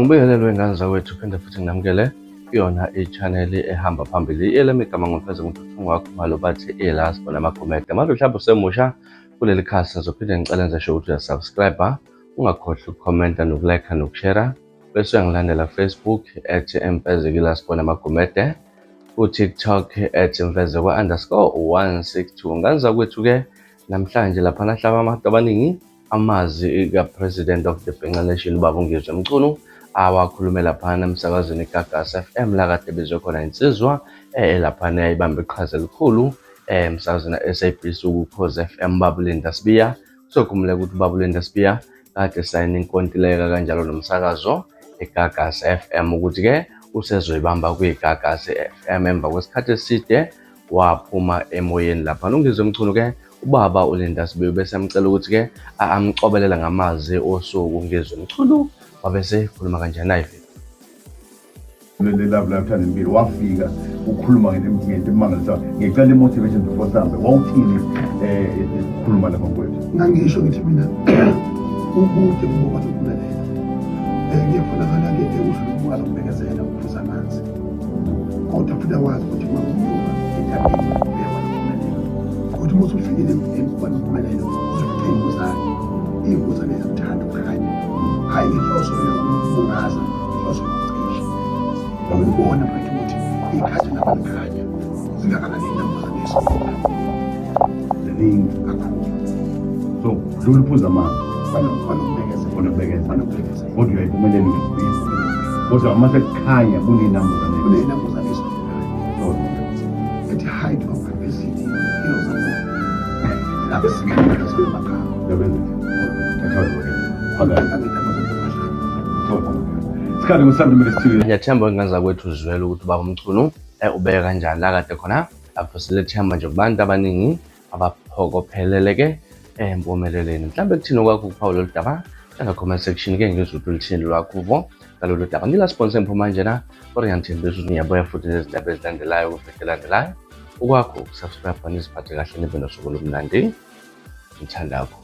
Angibingelele wey'ngane zakwethu, phinde futhi nginamukele kuyona i-channel ehamba phambili. Elami igama nguMfeze Mthuthu waKhumalo, bathi ila sibona amagumede. Manje mhlawumbe usemusha kuleli khasi, ngizophinde ngicele nje sho ukuthi uyasubscribe, ungakhohlwa ukukhomenta nokulike nokushare, bese uyangilandela Facebook @mfezekila sibona amagumede, ku-TikTok @mfezeko_162. Ngane zakwethu-ke, namhlanje laphana hlaba abantu abaningi amazwi ka-President of the Bhinca Nation, ubaba uNgizwe Mchunu, awakhulume laphana emsakazweni iGagasi FM, la kade bezwe khona insizwa laphana yayibambe iqhaza elikhulu emsakazweni SABC Ukhozi FM, baba uLinda Sibiya. Kuzokhumbuleka ukuthi ubaba uLinda Sibiya kade sayina inkontileka kanjalo nomsakazo iGagasi FM ukuthi-ke usezoyibamba kwiGagasi FM emva kwesikhathi eside waphuma emoyeni lapha. UNgizwe Mchunu-ke, ubaba uLinda Sibiya bese amcela ukuthi-ke amcobelela ngamazwi osuku. UNgizwe Mchunu wabe sekhuluma kanjani naye? Le love life, thanda impilo, wafika ukhuluma ngento emangalisayo. Ngicela i-motivation before sihambe. Wawuthini ukukhuluma lapha kwethu? Ngangisho ngithi mina ubude kubokwa nokuphumelela. Kuyafunakala-ke usho ukubekezela, ukuphuza amanzi, kodwa futhi awazi ukuthi uma unyuka entabeni uyakwazi ukuphumelela, ukuthi uma usufikile ukuba nempumelelo uzofica iy'nkuzane, iy'nkuzane ziyakuthanda ukukhanya, hhayi inhloso yokubungaza, inhloso yokucisha ukubona mfethu ukuthi iy'khathi nabalikhanya zingakanani iy'nambuzane ey'sukela. Ziningi. Kakhulu. So dlula uphuza amanzi. Banokubekezela. Banokubekezela. Banokubekezela. Kodwa uyayiphumelela, kodwa uma sekukhanya kuney'nambuzane. Kuney'nambuzane ey'sukelayo. At the height of adversity, heroes are born. Lapho esikhathi sibemagama. Isikhathi ngusabili kumele sithiwe. Ngiyathemba ingane zakwethu uzwele ukuthi ubaba uMchunu ubeke kanjani la kade khona avusele ithemba nje kubantu abaningi abaphokopheleleke empumelelweni. Mhlawumbe kuthini okwakho ukuphawula lolu daba? Shaya comment section ke ngizwe ukuthi luthini lwakho uvo ngalolu daba. Ngila sponsor ngiphuma njena, kodwa ngiyanithembisa ukuthi ngiyabuya futhi nezindaba ezilandelayo kuviki elandelayo. Okwakho ukusubscribe, niziphathe kahle, nibe nosuku olumnandi. Ngithanda kakhulu.